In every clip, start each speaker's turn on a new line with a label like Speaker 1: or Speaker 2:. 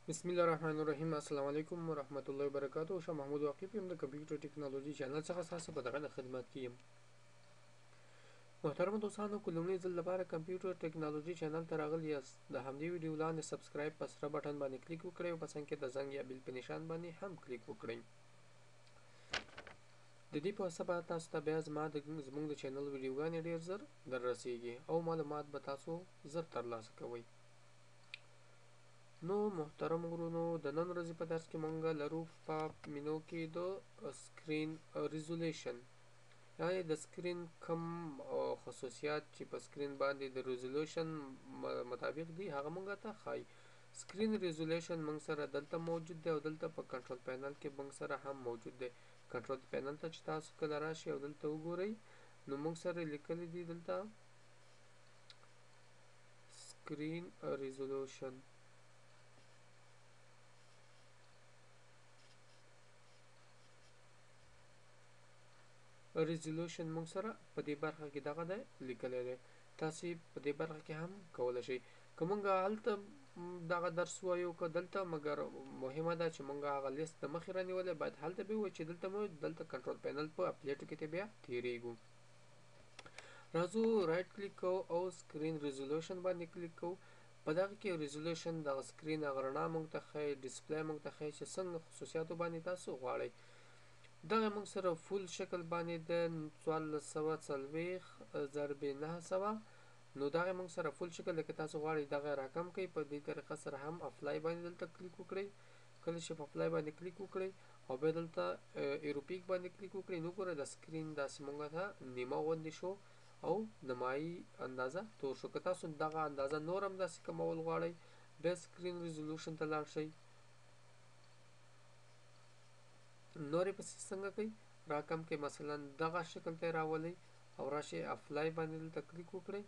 Speaker 1: بسم الله الرحمن الرحیم. السلام علیکم ورحمت الله وبرکاته. شاه محمود واقف یم، د کمپیوټر ټکنالوژي چینل څخه ستاسو په درنه خدمت کې یم. محترمو دوستانو، که لومړي ځل لپاره کمپیوټر ټکنالوژي چینل ته راغلي یاست، د همدې ویډیو لاندې subscribe په سره بټن باندې کلیک وکړئ او په څنګ کې د زنګ یا bell په نشان باندې هم کلیک وکړئ. د دې په واسطه به تاسو ته بیا زما د زموږ د چینل ویډیوګانې ډېر زر در رسیږي او معلومات به تاسو زر ترلاسه کوئ. نو محترم ورونو، د نن ورځې په درس کې مونږ لرو په مینو کې د screen resolution، یعنی د screen کم خصوصیات چې په screen باندې د resolution مطابق دي هغه مونږ ته ښایي. screen resolution مونږ سره دلته موجود دی او دلته په control panel کې مونږ سره هم موجود دی. control panel ته چې تاسو کله راشئ او دلته وګورئ، نو مونږ سره لیکلي دي دلته screen resolution. resolution موږ سره په دې برخه کې دغه دی لیکلی دی، تاسو په دې برخه کې هم کولی شئ. که موږ هلته دغه درس وایو که دلته، مګر مهمه ده چې موږ هغه لیست د مخې رانیولی، باید هلته به ووایو چې دلته مو دلته control panel په اپلیټو کې ته بیا تیریږو. راځو right click کوو او screen resolution باندې کلیک کوو. په دغه کې resolution دغه screen هغه رڼا موږ ته ښیي، display موږ ته ښیي چې څنګه خصوصیاتو باندې تاسو غواړئ. دغه موږ سره full شکل باندې د 1440 ضرب 900، نو دغه موږ سره full شکل لکه تاسو غواړئ دغه راکم کړئ. په دې طریقه سره هم apply باندې دلته کلیک وکړئ. کله چې په apply باندې کلیک وکړئ او بیا دلته اوروپیک باندې کلیک وکړئ، نو ګوره د screen داسې موږ ته نیمه غوندې شو او نمایي اندازه تور شو. که تاسو دغه اندازه نور هم داسې کمول غواړئ، بیا screen resolution ته لاړ شئ، نورې پسې څنګه کوي راکم کوي، مثلا دغه شکل ته راولئ او راشئ apply باندې دلته کلیک وکړئ.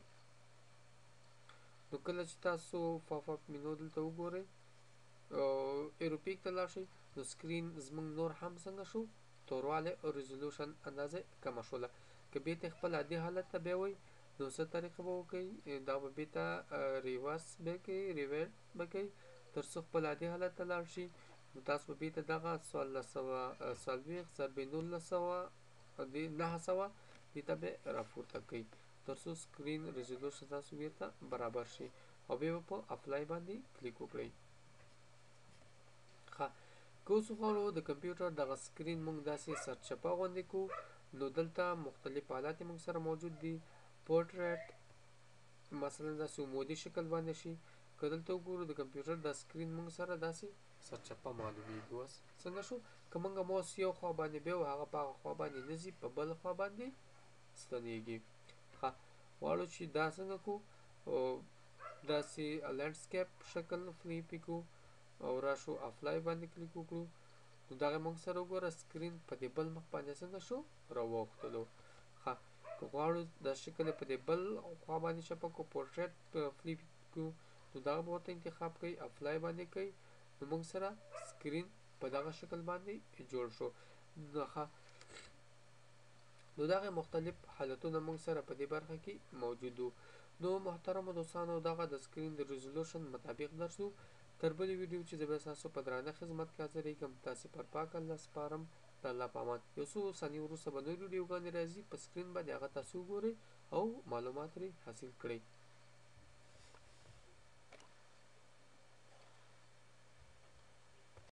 Speaker 1: نو کله چې تاسو pop up menu دلته وګورئ اوروپیک ته لاړ شئ، نو screen زموږ نور هم څنګه شو، توروالی او resolution اندازه کمه شوله. که بیرته خپل عادي حالت ته بیاوئ، نو څه طریقه به وکړئ؟ دا به بیرته reverse به کوي، revert به کوي تر څو خپل عادي حالت ته لاړ شي. نو تاسو به بیرته دغه 1440 ضرب 1900 900 دې ته به راپورته کوي تر څو screen resolution تاسو بیرته برابر شي او بیا به په apply باندې کلیک وکړئ. ښه، که اوس وغواړو د کمپیوټر دغه screen موږ داسې سرچپه غوندې کړو، نو دلته مختلف حالات موږ سره موجود دي. پورټریټ مثلا داسې عمودي شکل باندې شي. که دلته وګورو د کمپیوټر دا screen موږ سره داسې سرچپه معلومیږي. اوس څنګه شو؟ که موږ موس یو خوا باندې بیو، هغه په هغه خوا باندې نه ځي، په بل خوا باندې ستنیږي. ښه، غواړو چې دا څنګه کړو، داسې landscape شکل flip کړو او راشو apply باندې کلیک وکړو. نو دغه موږ سره وګوره screen په دې بل مخ باندې څنګه شو راوختلو. ښه، که غواړو دا شکل په دې بل خوا باندې چپه کړو، portrait flip کړو، نو دغه به ورته انتخاب کړئ، apply باندې کړئ، نو موږ سره screen په دغه شکل باندې جوړ شو. ښه، نو دغه مختلف حالتونه موږ سره په دې برخه کې موجود وو. نو محترمو دوستانو، دغه د screen د resolution مطابق درس وو. تر بلې ویډیو چې زه به ستاسو په درانه خدمت کې حاضرېږم، تاسې پر پاک الله سپارم، د الله په امان. یو څو ثانیې وروسته به نورې ویډیوګانې راځي په screen باندې، هغه تاسو وګورئ او معلومات ترې حاصل کړئ.